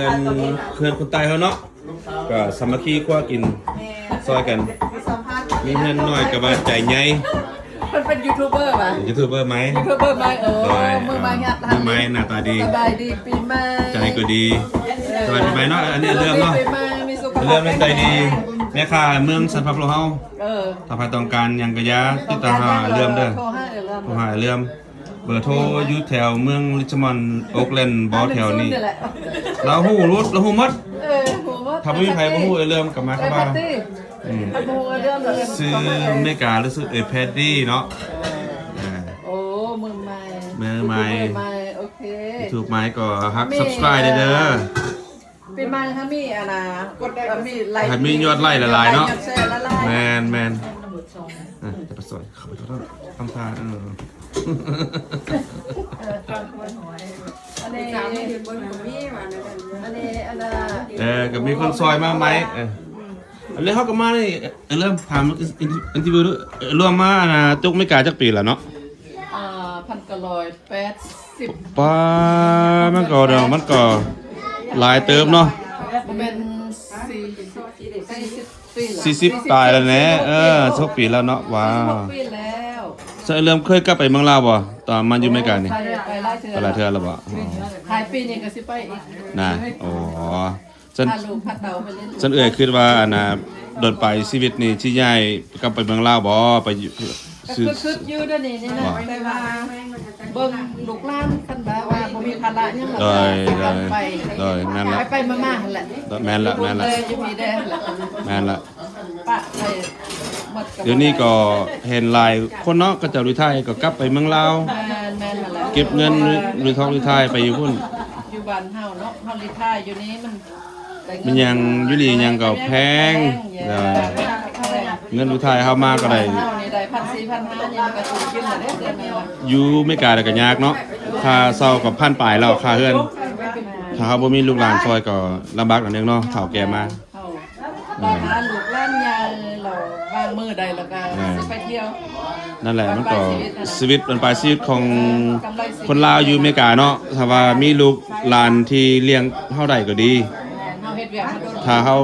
ເຮືອນ ເຮືອນຄົນໃຕ້ເຮົາເນາະ ກໍສາມັກຄີຄົວກິນ ແມ່ນ ຊ່ອຍກັນ ມີເຮືອນນ້ອຍກໍວ່າໃຈໃຫຍ່. ເພິ່ນເປັນຢູທູບເບີຫວາ? ຢູທູບເບີໃໝ່ ຢູທູບເບີໃໝ່. ໂອ້ ໂດຍ ມືໃໝ່ ເອີ ມືໃໝ່ ໜ້າຕາດີ ສະບາຍດີປີໃໝ່ ໃຈກໍດີ. ເອີ ສະບາຍດີປີໃໝ່ເນາະ. ອັນນີ້ເລີ່ມເນາະ ເລີ່ມໃນໃຈດີ ແມ່ຄ້າເມືອງສັນພະໂພເຮົາ. ເອີ ຖ້າໃຜຕ້ອງການຫຍັງກໍຢ່າ ຕິດຕໍ່ຫາເລື່ອມເດີ ໂທຫາເລື່ອມ ໂທຫາເລື່ອມ. ເບີໂທຢູ່ແຖວເມືອງລິດຈະມອນ ໂອກແລນ ບໍ່ແຖວນີ້. ລາວຮູ້ ລາວຮູ້ໝົດ ເອີ ຮູ້ໝົດ. ຖ້າບໍ່ມີໃຜບໍ່ຮູ້ເອື້ອຍເລື່ອມກໍມາ ເອື້ອຍເລື່ອມ ອືມ ຊື່ເມກາ ຫຼືຊື່ເອື້ອຍແພດດີ້ເນາະ. ເອີ ໂອ້ ມືໃໝ່ ມືໃໝ່ ຢູທູບເບີໃໝ່. ໂອເຄ ຢູທູບໃໝ່ກໍຮັກ ຊັບສະຄຣາຍ ເດີ. ປີໃໝ່ໃຫ້ມີອັນນ່າ ກົດ ເອີ ມີໄລ ໃຫ້ມີຍອດໄລຫຼາຍໆເນາະ ຍອດແຊຫຼາຍໆ. ແມ່ນໆ ອ່ະ ຈະໄປຊ່ອຍເຂົາໄປທອດທຳທ່າ. ເອີ ອັນນີ້ ອັນນີ້ອັນນ່າ ເອີ ກໍມີຄົນຊ່ອຍມາໃໝ່. ເອີ ອັນນີ້ເຮົາກໍມານີ້ ເອີ ເລີ່ມຖາມອິນທິວິວດູ ເອີ ລວມມາອັນນ່າ ຕົກເມກາຈັກປີແລ້ວເນາະ? ອ່າ ພັນເກົ້າຮ້ອຍ ແປດສິບ ປ້າ ມັນກໍ ມັນກໍຫຼາຍເຕີບເນາະ ປະມານສີ່ສິບປີແລ້ວ ສີ່ສິບປາຍແລ້ວແນ່. ເອີ ສິບຫົກປີແລ້ວເນາະ. ວ້າວ ສີ່ສິບຫົກປີແລ້ວ. ເລີ່ມເຄີຍກັບໄປເມືອງລາວບໍ່ ຕອນມາຢູ່ເມການີ້? ໄປ ໄປຫຼາຍເທື່ອ ໄປຫຼາຍເທື່ອແລ້ວບໍ່? ທ້າຍປີນີ້ກໍຊິໄປອີກນະ. ໂອ້ ຊັ້ນ ພາລູກພາເຕົ້າໄປເລີຍ. ຊັ້ນເອື້ອຍຄິດວ່າ ອັນນ່າ ດົນໄປຊີວິດນີ້ຊິຍ້າຍກັບໄປເມືອງລາວບໍ່? ໄປຢູ່ ຄື ຄື ຄືຢູ່ດຽວນີ້ນີ້ນະ ແຕ່ວ່າເບິ່ງລູກຫຼານ ຄັນແບບວ່າບໍ່ມີພາລະຫຍັງ ໂດຍ ໂດຍ ໂດຍ ແມ່ນລະ ໄປໆມາໆຫັ້ນແຫຼະ. ໂດຍ ແມ່ນລະ ແມ່ນລະ ຢູ່ພີແດ່ຫັ້ນແຫຼະ ແມ່ນລະ. ປະໄປໝົດ ດຽວນີ້ກໍເຫັນຫຼາຍຄົນເນາະ ເຂົາເຈົ້າລີໄທກໍກັບໄປເມືອງລາວ ແມ່ນໆ ຫັ້ນແຫຼະ ເກັບເງິນ ລີທອກລີໄທໄປຢູ່ພຸ້ນ ຢູ່ບ້ານເຮົາເນາະ ເຮົາລີໄທຢູ່ນີ້ມັນ ມັນຫຍັງຢູ່ນີ້ຫຍັງກໍແພງ ແພງ ເອີ ເງິນຢູ່ໄທເຮົາມາກໍໄດ້ ເຮົານີ້ໄດ້ພັນສີ່ພັນຫ້າ ຍັງໄປກິນແລ້ວເດ້ ເດືອນໜຶ່ງ ຢູ່ເມກາແລ້ວກໍຍາກເນາະ ຄ່າເຊົ່າກໍພັນປາຍແລ້ວ ຄ່າເຮືອນ ຖ້າເຮົາບໍ່ມີລູກຫຼານຊ່ອຍກໍລຳບາກໜ້ອຍໜຶ່ງເນາະ ເຖົ້າແກ່ມາ ເຮົາ ອືມ ຫາລູກຫຼານໃຫຍ່ແລ້ວ ວ່າງມື້ໃດແລ້ວກໍ ອ່າ ຊິໄປທ່ຽວ ນັ້ນແຫຼະ ມັນກໍຊີວິດ ມັນປາຍຊີວິດຂອງ ເອີ ຄົນລາວຢູ່ເມກາເນາະ ຖ້າວ່າມີລູກຫຼານທີ່ລ້ຽງເຮົາໄດ້ກໍດີ ແມ່ນ ເຮົາເຮັດວຽກມາດົນ ຖ້າເຮົາ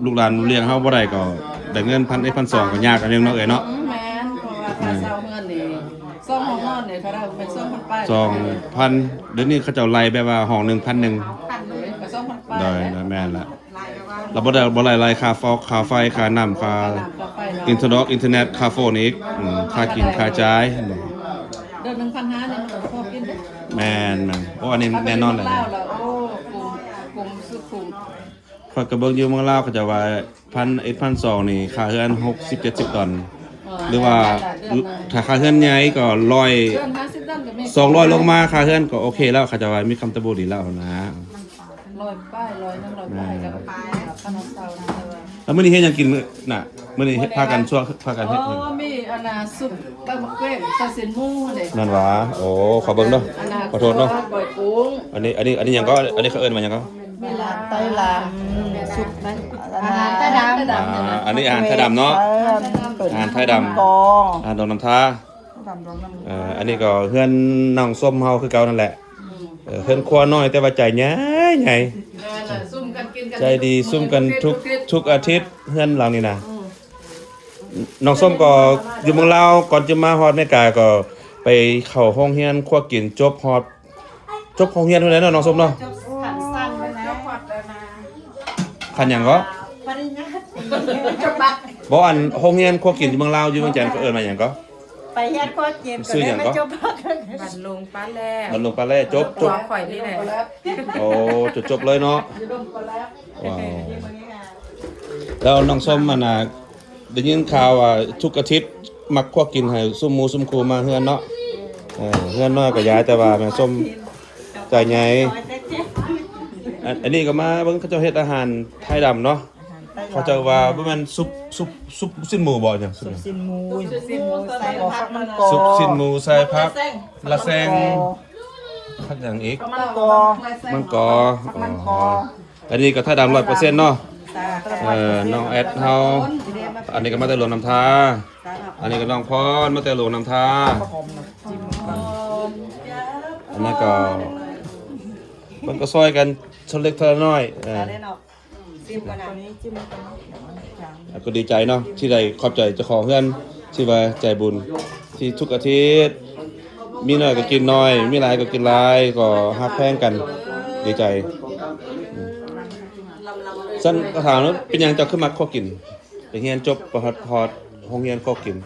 ລູກຫຼານລ້ຽງເຮົາບໍ່ໄດ້ກໍໄດ້ເງິນພັນເອັດພັນສອງກໍຍາກອັນໜຶ່ງເນາະເອື້ອຍເນາະ. ອືມ ແມ່ນ ເພາະວ່າ ອືມ ຄ່າເຊົ່າເຮືອນນີ້ ສອງຫ້ອງນອນນີ້ເທົ່າໃດ ເປັນສອງພັນປາຍ ສອງພັນ ດຽວນີ້ເຂົາເຈົ້າໄລ່ແບບວ່າຫ້ອງໜຶ່ງພັນໜຶ່ງ ກໍສອງພັນປາຍ ໂດຍ ໂດຍ ແມ່ນລະ ລະບໍ່ໄດ້ ບໍ່ໄດ້ໄລ່ຄ່າຟອກ ຄ່າໄຟ ຄ່ານ້ຳ ຄ່າ ຄ່ານ້ຳ ຄ່າໄຟເນາະ ອິນເຕີເນັດ ອິນເຕີເນັດ ຄ່າໂຟນອີກ ອືມ ຄ່າກິນ ຄ່າຈ່າຍ ເດືອນໜຶ່ງພັນຫ້ານີ້ມັນກໍພໍກິນເດ້ ແມ່ນໆ ໂອ້ ອັນນີ້ແນ່ນອນແຫຼະ ໂອ້ ກຸ້ມ ກຸ້ມສຸດກຸ້ມ ຂ້ອຍກໍເບິ່ງຢູ່ເມືອງລາວ ເຂົາເຈົ້າວ່າພັນເອັດພັນສອງນີ້ ຄ່າເຮືອນຫົກສິບເຈັດສິບດອນ ເອີ ຫຼືວ່າ ເດືອນໜຶ່ງ ຖ້າຄ່າເຮືອນໃຫຍ່ກໍຮ້ອຍ ເດືອນຫ້າສິບດອນກໍມີ ສອງຮ້ອຍລົງມາ ຄ່າເຮືອນກໍໂອເຄແລ້ວ ເຂົາເຈົ້າວ່າມີຄຳຕະບູດີແລ້ວນະ ຮ້ອຍປາຍ ຮ້ອຍໜຶ່ງ ຮ້ອຍປາຍ ແມ່ນ ກໍປາຍ ຄ່ານ້ຳເຊົ່ານະ ແລ້ວມື້ນີ້ເຮັດຫຍັງກິນມື້ ນະ ມື້ນີ້ເຮັດ ພາກັນຊ່ວຍ ພາກັນເຮັດຫຍັງ? ອໍ ມີອັນນ່າ ຊຸບໃບໝາກເກວນ ຊອຍຊີ້ນໝູເດ້ ນັ້ນຫວາ ໂອ້ ຂໍເບິ່ງເດີ້ ອັນນ່າ ຂໍໂທດເນາະ ກ້ອຍກຸ້ງ ອັນນີ້ ອັນນີ້ ອັນນີ້ຫຍັງກໍ ອັນນີ້ເຂົາເອີ້ນວ່າຫຍັງກໍ? ມີລາບ ໄຕລາບ ຊຸບໄຕ ອາຫານໄຕດຳ ອາ ອັນນີ້ອາຫານໄທດຳເນາະ ເອີ ອາຫານໄທດຳ ອາຫານດອງນ້ຳທາ ດຳດອງນ້ຳ ເອີ ອັນນີ້ກໍເຮືອນນ້ອງສົ້ມເຮົາຄືເກົ່ານັ້ນແຫຼະ ອືມ ເອີ ເຮືອນຄົວນ້ອຍແຕ່ວ່າໃຈໃຫຍ່ໃຫຍ່ ແມ່ນລະ ຊຸມກັນກິນກັນ ໃຈດີ ຊຸມກັນທຸກ ທຸກອາທິດ ເຮືອນຫຼັງນີ້ນະ ອືມ ນ້ອງສົ້ມກໍຢູ່ເມືອງລາວ ກ່ອນຈະມາຮອດເມກາກໍໄປເຂົ້າໂຮງຮຽນຄົວກິນ ຈົບຮອດ ຈົບໂຮງຮຽນພຸ້ນແຫຼະເນາະ ນ້ອງສົ້ມເນາະ ຈົບຂັ້ນຊັ້ນພຸ້ນແຫຼະ ຂັ້ນຫຍັງເກາະ? ປະລິນຍາຕີ ຈົບບັກ ບໍ່ ອັນໂຮງຮຽນຄົວກິນຢູ່ເມືອງລາວ ຢູ່ວຽງຈັນ ເຂົາເອີ້ນວ່າຫຍັງເກາະ? ໄປຮຽນຄົວກິນ ຊື່ຫຍັງເກາະ? ບັນລຸງປາແລ້ວ ບັນລຸງປາແລ້ວ ຈົບ ຈົບ ຂ້ອຍນີ້ແຫຼະ ໂອ້ ຈົບໆເລີຍເນາະ ວ້າວ ແລ້ວນ້ອງສົ້ມ ອັນນ່າ ໄດ້ຍິນຂ່າວວ່າທຸກອາທິດມັກຄວັກກິນໃຫ້ຊຸມໝູຊຸມຄູ່ມາເຮືອນເນາະ ເອີ ເຮືອນນ້ອຍກໍຢາຍ ແຕ່ວ່າແມ່ສົ້ມໃຈໃຫຍ່ ອັນ ອັນນີ້ກໍມາເບິ່ງເຂົາເຈົ້າເຮັດອາຫານໄທດຳເນາະ ເຂົາເຈົ້າວ່າບໍ່ແມ່ນຊຸບ ຊຸບ ຊຸບຊີ້ນໝູບໍ່ ຫຍັງ ຊຸບຊີ້ນໝູ ຊຸບຊີ້ນໝູໃສ່ຜັກ ຊຸບຊີ້ນໝູໃສ່ຜັກ ລະແຊງ ຜັກຫຍັງອີກ ມັງກໍ ມັງກໍ ມັງກໍ ອໍ ອັນນີ້ກໍໄທດຳຮ້ອຍເປີເຊັນເນາະ ເອີ ນ້ອງແອດເຮົາ ອັນນີ້ກໍມາແຕ່ຫຼວງນ້ຳທາ ອັນນີ້ກໍນ້ອງພອນມາແຕ່ຫຼວງນ້ຳທາ ອັນນັ້ນກໍ ເພິ່ນກໍຊ່ອຍກັນ ເທົ່າເລັກເທົ່ານ້ອຍ ເອີ ໄດ້ເນາະ ຊິມກ່ອນນະ ກໍດີໃຈເນາະ ທີ່ໄດ້ຂອບໃຈເຈົ້າຂອງເຮືອນ ທີ່ວ່າໃຈບຸນ ທີ່ທຸກອາທິດ ມີໜ້ອຍກໍກິນໜ້ອຍ ມີຫຼາຍກໍກິນຫຼາຍ ກໍຮັກແພງກັນ ດີໃຈ. ອືມ ຊັ້ນກໍຖາມວ່າ ເປັນຫຍັງເຈົ້າຄືມັກຄົວກິນ? ໄປຮຽນຈົບ ໄປຮອດ ຮອດໂຮງຮຽນຄົວກິນ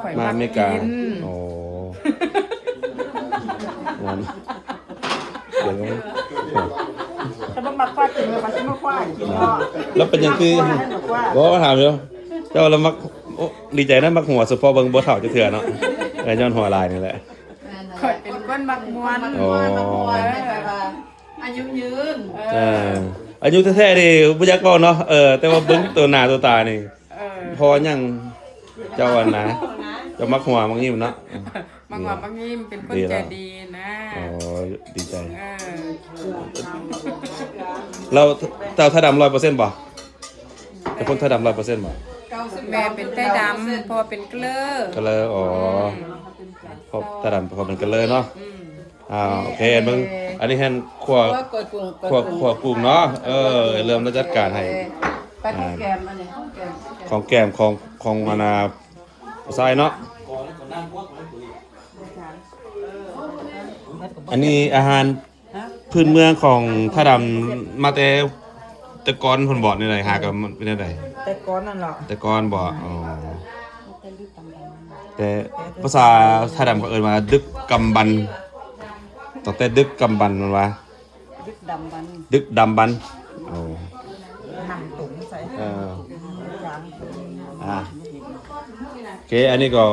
ຂ້ອຍ ມາອາເມລິກາ ມັກກິນ ອໍ ນັ້ນ ຄັນບໍ່ມັກຄວາຍກິນ ກໍຊິມາຄວາຍກິນເນາະ ແລ້ວເປັນຫຍັງຄື ບໍ່ ຖາມຢູ່ ແຕ່ວ່າລາວມັກ ໂອ້ ດີໃຈນະ ມັກຫົວ ສະເພາະເບິ່ງບໍ່ເຖົ້າຈັກເທື່ອເນາະ ເອີ ຍ້ອນຫົວຫຼາຍນີ້ແຫຼະ ຂ້ອຍເປັນຄົນມັກມ່ວນ ອໍ ມັກມ່ວນ ແບບວ່າອາຍຸຍືນ ເອີ ເອີ ອາຍຸແທ້ໆນີ້ບໍ່ຢາກເວົ້າເນາະ ເອີ ແຕ່ວ່າເບິ່ງໂຕໜ້າໂຕຕານີ້ ເອີ ພໍຍັງ ເຈົ້າອັນນະ ເຈົ້າມັກຫົວມັກຍິ້ມເນາະ ມັກຫົວມັກຍິ້ມ ເປັນຄົນໃຈດີນະ ອໍ ດີໃຈ ເອີ ແລ້ວເຈົ້າໄທດຳຮ້ອຍເປີເຊັນບໍ່? ເປັນຄົນໄທດຳຮ້ອຍເປີເຊັນບໍ່? ແມ່ເປັນໄທດຳ ພໍ່ເປັນກະເລີ ກະເລີ ອໍ ອືມ ພໍ່ໄທດຳ ພໍ່ເປັນກະເລີເນາະ ອືມ ອ່າ ໂອເຄ ເບິ່ງ ອັນນີ້ຫັ້ນ ຂົ້ວ ຂົ້ວກຸ້ງ ຂົ້ວກຸ້ງເນາະ ເອີ ເລີ່ມແລ້ວ ຈັດການໃຫ້ ເອີ ໄປຂອງແກ້ມ ອ່າ ອັນນີ້ຂອງແກ້ມ ຂອງແກ້ມ ຂອງ ຂອງອັນນ່າ ຊາຍເນາະ ອັນນີ້ອາຫານ ຮະ ພື້ນເມືອງຂອງໄທດຳມາແຕ່ ແຕ່ກ່ອນພຸ້ນບໍ ແນວໃດ ຫາກໍເປັນແນວໃດ? ແຕ່ກ່ອນນັ້ນເນາະ ແຕ່ກ່ອນບໍ? ອໍ ແຕ່ພາສາໄທດຳເຂົາເອີ້ນວ່າດຶກກຳບັນ ຕັ້ງແຕ່ດຶກກຳບັນ ແມ່ນວ່າ ດຶກດຳບັນ ດຶກດຳບັນ ໂອ້ ນັ່ງຕົງໃສ່ ເອີ ອ່າ ໂອເຄ ອັນນີ້ກໍ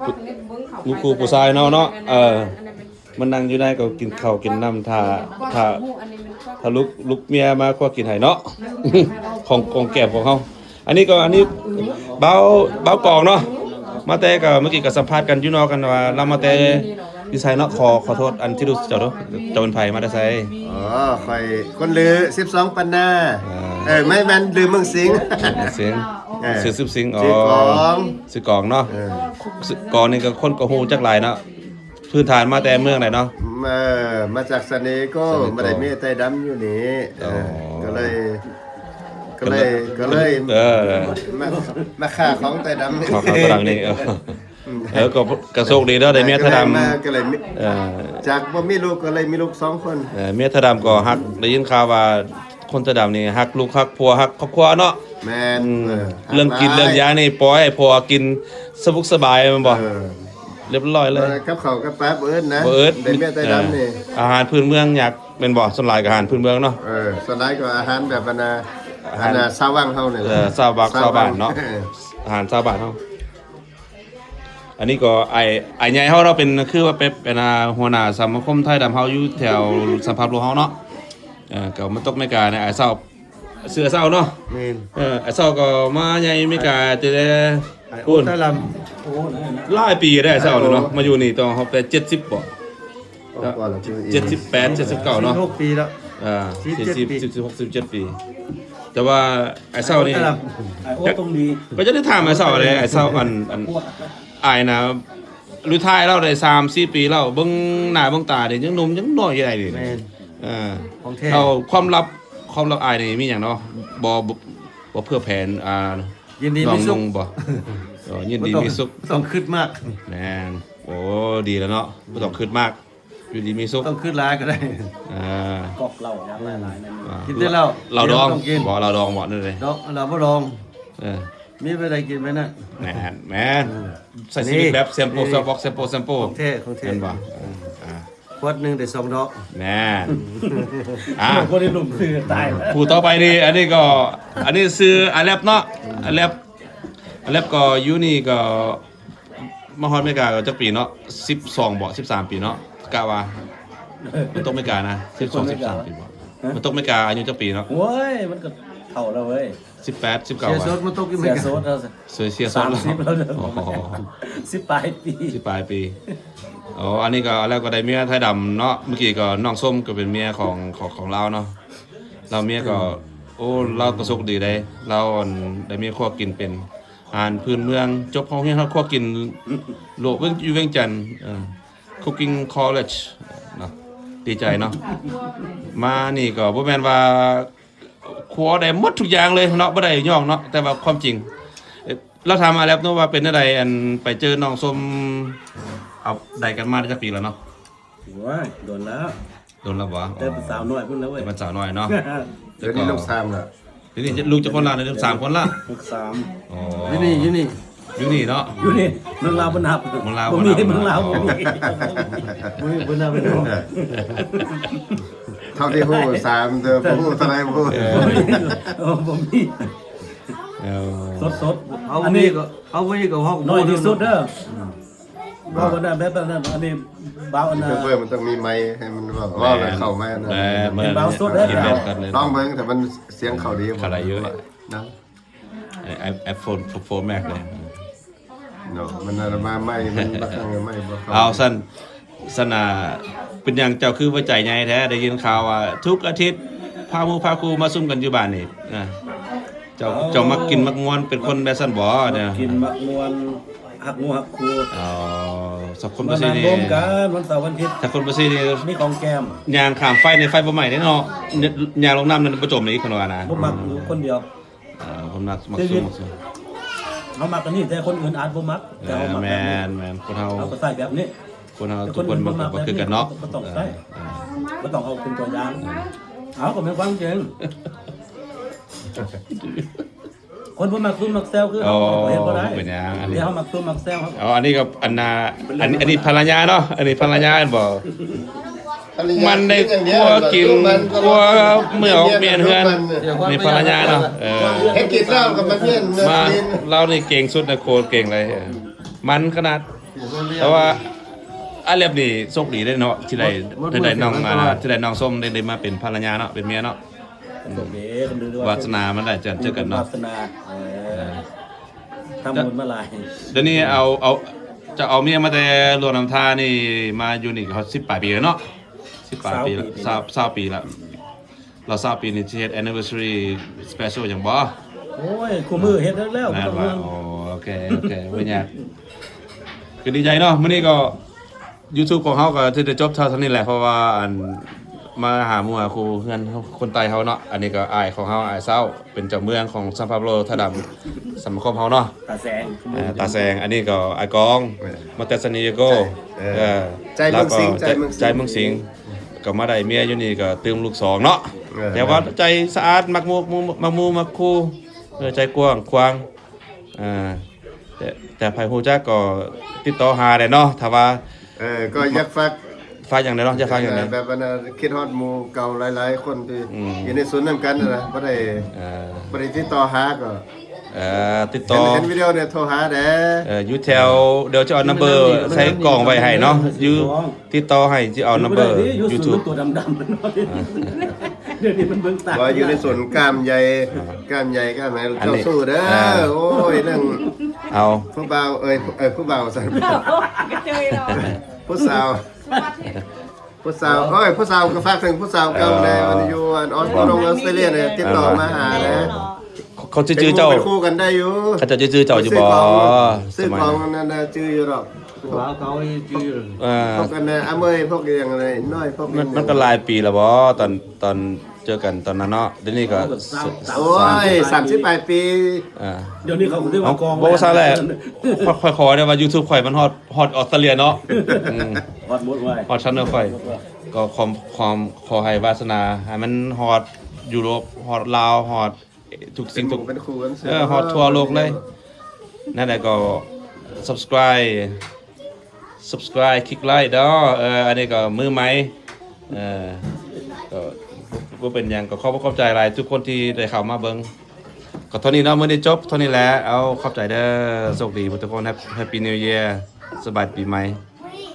ລູກຄູ່ຜູ້ຊາຍເຮົາເນາະ ເອີ ມານັ່ງຢູ່ໃນກໍກິນເຂົ້າກິນນ້ຳ ຖ້າ ຖ້າ ຖ້າລູກ ລູກເມຍມາຄົວກິນໃຫ້ເນາະ ຂອງ ຂອງແກ້ມຂອງເຮົາ ອັນນີ້ກໍ ອັນນີ້ບ່າວ ບ່າວກອງເນາະ ມາແຕ່ກໍເມື່ອກີ້ກໍສຳພາດກັນຢູ່ນອກ ກັນວ່າລາວມາແຕ່ຢູ່ໃສເນາະ ຂໍ ຂໍໂທດ ອັນທີ່ຮູ້ເຈົ້າເນາະ ເຈົ້າເປັນໃຜ ມາແຕ່ໃສ? ອໍ ຂ້ອຍຄົນລືສິບສອງປັນນາ ເອີ ເອີ ແມ່ນ ແມ່ນລືເມືອງສິງ ເມືອງສິງ ເອີ ຊື່ສິບສິງ ອໍ ຊື່ກອງ ຊື່ກອງເນາະ ເອີ ກອງນີ້ກໍຄົນກໍຮູ້ຈັກຫຼາຍເນາະ ພື້ນຖານມາແຕ່ເມືອງໃດເນາະ? ເອີ ມາຈາກສະເໜໂກ້ ສະເໜໂກ້ ມາໄດ້ເມຍໄຕ້ດຳຢູ່ນີ້ ອໍ ເອີ ກໍເລີຍ ກໍເລີຍ ກໍເລີຍ ເອີ ມາ ມາຄ້າຂອງໄຕ້ດຳ ຂອງ ຂອງໄຕ້ດຳນີ້ ເອີ ອືມ ເອີ ກໍ ກໍໂຊກດີເນາະ ໄດ້ເມຍໄຕ້ດຳ ກໍເລີຍ ກໍເລີຍມີ ເອີ ຈາກບໍ່ມີລູກກໍເລີຍມີລູກສອງຄົນ ເອີ ເມຍໄຕ້ດຳກໍຮັກ ໄດ້ຍິນຂ່າວວ່າຄົນໄຕ້ດຳນີ້ຮັກລູກຮັກຜົວຮັກຄອບຄົວເນາະ ແມ່ນ ອືມ ເອີ ເລື່ອງກິນເລື່ອງຢານີ້ປ່ອຍໃຫ້ຜົວກິນສະບຸກສະບາຍແມ່ນບໍ່? ເອີ ລຽບລ້ອຍເລີຍ ເອີ ກັບເຂົ້າກັບປາບໍ່ອຶດນະ ບໍ່ອຶດ ໄດ້ເມຍໄຕ້ດຳນີ້ ເອີ ອາຫານພື້ນເມືອງຍາກແມ່ນບໍ່? ສ່ວນຫຼາຍກໍອາຫານພື້ນເມືອງເນາະ ເອີ ສ່ວນຫຼາຍກໍອາຫານແບບອັນນ່າ ອາຫານ ອັນນ່າຊາວວັງເຮົານີ້ແຫຼະ ເອີ ຊາວວັງ ຊາວບ້ານເນາະ ຊາວບ້ານເຮົາ ອັນນີ້ກໍອ້າຍ ອ້າຍໃຫຍ່ເຮົາເນາະ ເປັນ ຄືວ່າເປັນ ເປັນ ອ່າ ຫົວໜ້າສະມາຄົມໄທດຳເຮົາຢູ່ແຖວສຳພັນໂລກເຮົາເນາະ ເອີ ກໍມາຕົກເມກາໃນອ້າຍເຊົາ ຊື່ອ້າຍເຊົາເນາະ ແມ່ນ ເອີ ອ້າຍເຊົາກໍມາໃຫຍ່ເມກາແຕ່ ອ້າຍໂອດ ພຸ້ນ ໄທດຳ ໂອ້ ຫຼາຍປີແລ້ວ ອ້າຍເຊົາເນາະ ມາຢູ່ນີ້ຕອນເຮົາແປດ ເຈັດສິບບໍ? ເຈັດສິບແປດ ເຈັດສິບເກົ້າເນາະ ສິບຫົກປີແລ້ວ ອ່າ ສິບເຈັດປີ ສິບຫົກ ສິບເຈັດປີ ແຕ່ວ່າອ້າຍເຊົານີ້ ອ້າຍໂອດ ກໍຢາກໄດ້ຖາມອ້າຍເຊົາເດ້ ອ້າຍເຊົາ ອັນ ອັນ ອ້າຍນະ ຣີທາຍແລ້ວໄດ້ສາມສີ່ປີແລ້ວ ເບິ່ງໜ້າເບິ່ງຕານີ້ຍັງໜຸ່ມຍັງນ້ອຍຢູ່ໃດນີ້ ແມ່ນ ເອີ ຂອງແທ້ ແລ້ວຄວາມລັບ ຄວາມລັບອ້າຍນີ້ມີຫຍັງເນາະ? ບໍ່ ບໍ່ ບໍ່ເຜື່ອແຜ່ ອ່າ ຍິນດີມີສຸກ ບໍ່? ເອີ ຍິນດີມີສຸກ ບໍ່ຕ້ອງ ຕ້ອງຄຶດມາກ ແມ່ນ ໂອ້ ດີແລ້ວເນາະ ບໍ່ຕ້ອງຄຶດມາກ ຢູ່ດີມີສຸກ ຕ້ອງຄຶດຫຼາຍກໍໄດ້ ອ່າ ກອກເຫຼົ້າຢາຫຼາຍໆນັ້ນ ອ່າ ກິນແຕ່ເຫຼົ້າ ເຫຼົ້າດອງ ເຫຼົ້າດອງບໍ່? ເຫຼົ້າດອງບໍ່? ນັ້ນເດ້ ດອງ ເຫຼົ້າບໍ່ດອງ ເອີ ມີໄປໃດກິນໄປນັ້ນ ແມ່ນ ແມ່ນ ໃຊ້ຊີວິດແບບ simple simple simple simple ຂອງແທ້ ຂອງແທ້ ແມ່ນບໍ່? ເອີ ອ່າ ຂວດໜຶ່ງໄດ້ສອງດອກ ແມ່ນ ອ່າ ບໍ່ໄດ້ລົງຊື່ຕາຍ ຜູ້ຕໍ່ໄປນີ້ ອັນນີ້ກໍ ອັນນີ້ຊື່ອາແລັບເນາະ ອາແລັບ ອາແລັບກໍຢູ່ນີ້ກໍ ມາຮອດອາເມລິກາກໍຈັກປີເນາະ? ສິບສອງບໍ? ສິບສາມປີເນາະ? ກະວ່າ ມັນຕົກອາເມລິການະ ສິບສອງ ສິບສາມປີບໍ? ຮະ? ມັນຕົກອາເມລິກາອາຍຸຈັກປີເນາະ? ໂອ້ຍ ມັນກໍເຖົ້າແລ້ວເວີຍ ສິບແປດ ສິບເກົ້າ ເສຍສົດ ມັນຕົກຢູ່ອາເມລິກາ ເສຍສົດແລ້ວ ເສຍ ເສຍສົດແລ້ວ ສາມສິບແລ້ວເດີ ອໍ ສິບປາຍປີ ສິບປາຍປີ ອໍ ອັນນີ້ກໍ ແລ້ວກໍໄດ້ເມຍໄທດຳເນາະ ເມື່ອກີ້ກໍນ້ອງຊົມກໍເປັນເມຍຂອງ ຂອງ ຂອງລາວເນາະ ລາວເມຍກໍ ໂອ້ ລາວກໍໂຊກດີເດ້ ລາວ ອັນ ໄດ້ເມຍຄົວກິນເປັນ ອາຫານພື້ນເມືອງ ຈົບໂຮງຮຽນຮອດຄົວກິນ ໂລກ ຢູ່ວຽງຈັນ ເອີ Cooking College ເນາະ ເກ ດີໃຈເນາະ ມານີ້ກໍບໍ່ແມ່ນວ່າຄົວໄດ້ໝົດທຸກຢ່າງເລີຍເນາະ ບໍ່ໄດ້ຍ້ອງເນາະ ແຕ່ວ່າຄວາມຈິງ ເອີ ລາວຖາມອາແລັບເນາະວ່າເປັນແນວໃດ ອັນໄປເຈີນ້ອງຊົມ ເອົາ ໄດ້ກັນມາໄດ້ຈັກປີແລ້ວເນາະ? ໂອ້ຍ ດົນແລ້ວ ດົນແລ້ວບໍ່? ແຕ່ເປັນສາວນ້ອຍພຸ້ນແລ້ວເວີຍ ແຕ່ເປັນສາວນ້ອຍເນາະ ດຽວນີ້ລູກສາມແລ້ວ ດຽວນີ້ລູກຈັກຄົນລະ? ລູກສາມຄົນລະ ລູກສາມ ອໍ ຢູ່ນີ້ ຢູ່ນີ້ ຢູ່ນີ້ເນາະ ຢູ່ນີ້ ເມືອງລາວບໍ່ນັບ ເມືອງລາວບໍ່ນັບ ເມືອງລາວບໍ່ມີ ບໍ່ມີ ບໍ່ນັບ ເທົ່າທີ່ຮູ້ສາມເດີ ບໍ່ຮູ້ເທົ່າໃດບໍ່ຮູ້ ເອີ ບໍ່ມີ ເອີ ສົດໆ ເອົາ ອັນນີ້ກໍ ເອົາໄວ້ກໍຮອກ ນ້ອຍທີ່ສຸດເດີ ອືມ ເວົ້າກັນໄດ້ແບບນັ້ນ ອັນນີ້ບ່າວອັນນ່າ ເບິ່ງ ມັນຕ້ອງມີໄມໃຫ້ມັນເວົ້າ ເວົ້າແລ້ວເຂົ້າໄມອັນນັ້ນ ແມ່ນ ເປັນບ່າວສົດເດ້ ລອງເບິ່ງ ຖ້າມັນສຽງເຂົ້າດີ ເຂົ້າໄດ້ຢູ່ ນະ ໄອ ໄອໂຟນ ໂຟນແມັກເດ້ ເນາະ ມັນມາໃໝ່ ມັນບັກຫຍັງໃໝ່ບໍ່ເຂົ້າ ເອົາຊັ້ນ ຊັ້ນນະ ເປັນຫຍັງເຈົ້າຄືວ່າໃຈໃຫຍ່ແທ້? ໄດ້ຍິນຂ່າວວ່າທຸກອາທິດພາໝູ່ພາຄູ່ມາຊຸມກັນຢູ່ບ້ານນີ້ ນະ ເຈົ້າ ເຈົ້າມັກກິນມັກມ່ວນ ເປັນຄົນແບບຊັ້ນບໍ່? ກິນມັກມ່ວນ ຮັກໝູ່ຮັກຄູ່ ອໍ ສັກຄົນບໍ່ຊິນີ້ ມານັ່ງລົມກັນວັນເສົາວັນອາທິດ ຖ້າຄົນບໍ່ຊິນີ້ ມີຂອງແກ້ມ ຍ່າງຂ້າມໄຟໃນໄຟບໍ່ໄໝ້ເດ້ເນາະ ຍ່າງລົງນ້ຳນັ້ນບໍ່ຈົມເດ້ ອີກຄົນວ່ານະ ບໍ່ມັກຢູ່ຄົນດຽວ ເອີ ຄົນມັກ ມັກຊຸມ ເຮົາມັກອັນນີ້ ແຕ່ຄົນອື່ນອາດບໍ່ມັກ ແຕ່ເຮົາມັກແບບນີ້ ແມ່ນໆ ຄົນເຮົາ ເຮົາກໍໃຊ້ແບບນີ້ ຄົນເຮົາທຸກຄົນມັນກໍບໍ່ຄືກັນເນາະ ກໍຕ້ອງໃຊ້ ເອີ ບໍ່ຕ້ອງເອົາເປັນຕົວຢ່າງ ເອົາ ກໍແມ່ນຄວາມຈິງ ຄົນບໍ່ມັກຊຸມມັກແຊວຄືເຮົາ ເຮົາກໍເຮັດບໍ່ໄດ້ ເປັນຫຍັງ ອັນນີ້ ເຮົາມັກຊຸມມັກແຊວ ເຮົາ ເອົາ ອັນນີ້ກໍອັນນ່າ ອັນ ອັນນີ້ພັນລະຍາເນາະ ອັນນີ້ພັນລະຍາແມ່ນບໍ່? ມັນໄດ້ຄົວກິນຄົວເມືອອອກເມຍເຮືອນ ນີ້ພັນລະຍາເນາະ ເອີ ເຮັດກິນແລ້ວກໍມາເມຍເຮືອນ ມາ ລາວນີ້ເກັ່ງສຸດນະ ໂຄດເກັ່ງເລີຍ ເອີ ມັນຂະໜາດ ແຕ່ວ່າອາແລັບນີ້ໂຊກດີເດ້ເນາະ ທີ່ໄດ້ ໄດ້ໄດ້ນ້ອງ ອ່າ ທີ່ໄດ້ນ້ອງຊົມ ໄດ້ ໄດ້ມາເປັນພັນລະຍາເນາະ ເປັນເມຍເນາະ ໂຊກດີ ວາສະໜາມັນໄດ້ເຈີກັນເນາະ ວາສະໜາ ເອີ ທຳບຸນມາຫຼາຍ ດຽວນີ້ເອົາ ເອົາ ຈະເອົາເມຍມາແຕ່ຫຼວງນ້ຳທານີ້ ມາຢູ່ນີ້ກໍຮອດສິບປາຍປີແລ້ວເນາະ ສິບປາຍປີແລ້ວ ຊາວປີ ຊາວ ຊາວປີແລ້ວ ແລ້ວຊາວປີນີ້ຊິເຮັດ anniversary special ຫຍັງບໍ່? ໂອ້ຍ ຄູ່ມື້ເຮັດແລ້ວ ບໍ່ຕ້ອງຫ່ວງ ໂອເຄ ໂອເຄ ບໍ່ຍາກ ກໍດີໃຈເນາະ ມື້ນີ້ກໍ YouTube ຂອງເຮົາກໍຖືໄດ້ຈົບເທົ່າເທົ່ານີ້ແຫຼະ ເພາະວ່າອັນ ມາຫາໝູ່ຫາຄູ່ເຮືອນຄົນໃຕ້ເຮົາເນາະ ອັນນີ້ກໍອ້າຍຂອງເຮົາ ອ້າຍເຊົ້າ ເປັນເຈົ້າເມືອງຂອງຊານປາໂບໂລ ທ່າດຳ ສະມາຄົມເຮົາເນາະ ຕາແສງ ເອີ ຕາແສງ ອັນນີ້ກໍອ້າຍກອງ ມາແຕ່ຊານດິເອໂກ ເອີ ໃຈເມືອງສິງ ໃຈເມືອງສິງ ກໍມາໄດ້ເມຍຢູ່ນີ້ກໍຕື່ມລູກສອງເນາະ ເອີ ແຕ່ວ່າໃຈສະອາດ ມັກໝູ່ ມັກໝູ່ ມັກຄູ່ ເອີ ໃຈກວ້າງຂວາງ ເອີ ແຕ່ ແຕ່ໃຜຮູ້ຈັກກໍຕິດຕໍ່ຫາໄດ້ເນາະ ຖ້າວ່າ ເອີ ກໍຢາກຝາກ ຝາກຫຍັງແດ່ເນາະ ຢາກຝາກຫຍັງແດ່ ແບບວ່າຄິດຮອດໝູ່ເກົ່າຫຼາຍໆຄົນທີ່ ອືມ ຢູ່ໃນສູນນຳກັນນະ ບໍ່ໄດ້ ເອີ ບໍ່ໄດ້ຕິດຕໍ່ຫາກໍ ເອີ ຕິດຕໍ່ ເຫັນ ເຫັນວິດີໂອນີ້ໂທຫາແດ່ ເອີ ຢູ່ແຖວ ດຽວຈະເອົາ number ໃສ່ກ່ອງໄວ້ໃຫ້ເນາະ ຢູ່ ຕິດຕໍ່ໃຫ້ ຊິເອົາ number YouTube ຕົວດຳໆ ດຽວນີ້ມັນເບິ່ງຕາ ວ່າຢູ່ໃນສວນກ້າມໃຫຍ່ ກ້າມໃຫຍ່ ກ້າມໃຫຍ່ ເຈົ້າສູ້ເດີ ໂອ້ຍ ເລື່ອງ ເອົາ ຜູ້ບ່າວ ເອີຍ ເອີຍ ຜູ້ບ່າວຊັ້ນ ກະເທີຍເນາະ ຜູ້ສາວ ຜູ້ສາວ ໂອ້ຍ ຜູ້ສາວກໍຝາກເຖິງຜູ້ສາວເກົ່າແດ່ ເອີ ຢູ່ອັນ ອອສ ຢູ່ອອສເຕຣເລຍນີ້ ຕິດຕໍ່ມາຫາແດ່ ເຂົາຊິຈື່ເຈົ້າ ເປັນຄູ່ກັນໄດ້ຢູ່ ເຂົາເຈົ້າຊິຈື່ເຈົ້າຢູ່ບໍ່? ຊື້ຂອງນັ້ນນະ ຈື່ຢູ່ດອກ ຜູ້ບ່າວເກົ່າຈື່ຢູ່ ເອີ ພວກອັນນັ້ນ ອາເມຍ ພວກຫຍັງນ້ອຍ ພວກ ມັນ ມັນກໍຫຼາຍປີແລ້ວບໍ່ ຕອນ ຕອນເຈີກັນຕອນນັ້ນເນາະ ດຽວນີ້ກໍ ໂອ້ຍ ສາມສິບປາຍປີ ເອີ ດຽວນີ້ເຂົາກໍຖືວ່າກອງ ບໍ່ ບໍ່ຊັ້ນແຫຼະ ຂ້ອຍ ຂ້ອຍຂໍໄດ້ວ່າ YouTube ຂ້ອຍມັນຮອດ ຮອດອອສເຕຣເລຍເນາະ ອືມ ຮອດໝົດເວີຍ ຮອດ channel ຂ້ອຍ ກໍຂໍ ຂໍ ຂໍໃຫ້ວາສະໜາໃຫ້ມັນຮອດຢູໂຣບ ຮອດລາວ ຮອດ ທຸກສິ່ງທຸກ ເປັນໝູ່ເປັນຄູ່ກັນ ເອີ ຮອດທົ່ວໂລກເລີຍ ນັ້ນແຫຼະ ກໍ subscribe subscribe ຄລິກໄລເດີ ເອີ ອັນນີ້ກໍມືໃໝ່ ເອີ ກໍບໍ່ເປັນຫຍັງ ກໍຂອບອົກຂອບໃຈຫຼາຍທຸກຄົນທີ່ໄດ້ເຂົ້າມາເບິ່ງ ກໍເທົ່ານີ້ເນາະ ມື້ນີ້ຈົບເທົ່ານີ້ແຫຼະ ເອົາ ຂອບໃຈເດີ ໂຊກດີໝົດທຸກຄົນ Happy New Year ສະບາຍປີໃໝ່.